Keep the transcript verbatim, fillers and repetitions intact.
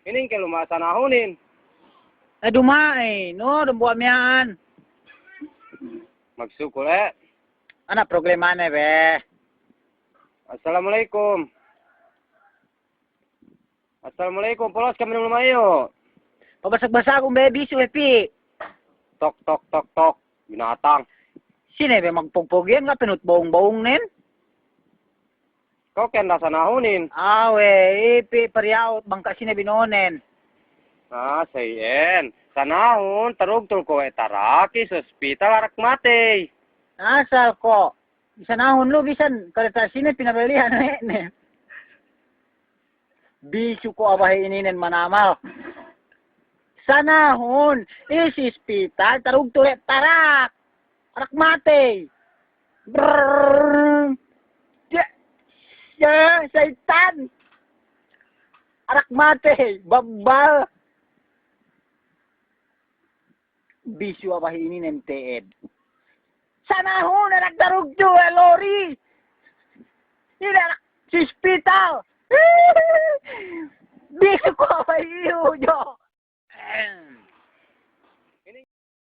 Inin ke luma' sanahunin. Eh, duma'in, no, dambuwa' miya'an. Magsukul, eh. Ana' problemane, be. Assalamualaikum. Assalamualaikum, polos kami nung lumayu. Pabasag-basagun be bisu e, Pi. Tok, tok, tok, tok, binatang. Sine be magpogpog iyan, ga' pinut baung-baungnen. Ko' kenda sanahunin. Awe, ipi pariyaut bang ka' sine bino'onen. Ah, sa iyan. Sanahun, tarugtul ko' we' tarak, i si hospital arak matey. Asal ko'. Sanahun lu bisan kareta sine pinabalihan we' ne. Bisu ko' abahi ininen manamal. Sanahun, i si hospital tarugtul we' tarak. Arak matey. Brrrr. Ya, ya, setan. Arak matey, babbal. Bisu abahi ininen te'ed. Sanahun arak tarugtul we' lori. Ine arak si hospital. Bisu ko' abahi iyu, jo.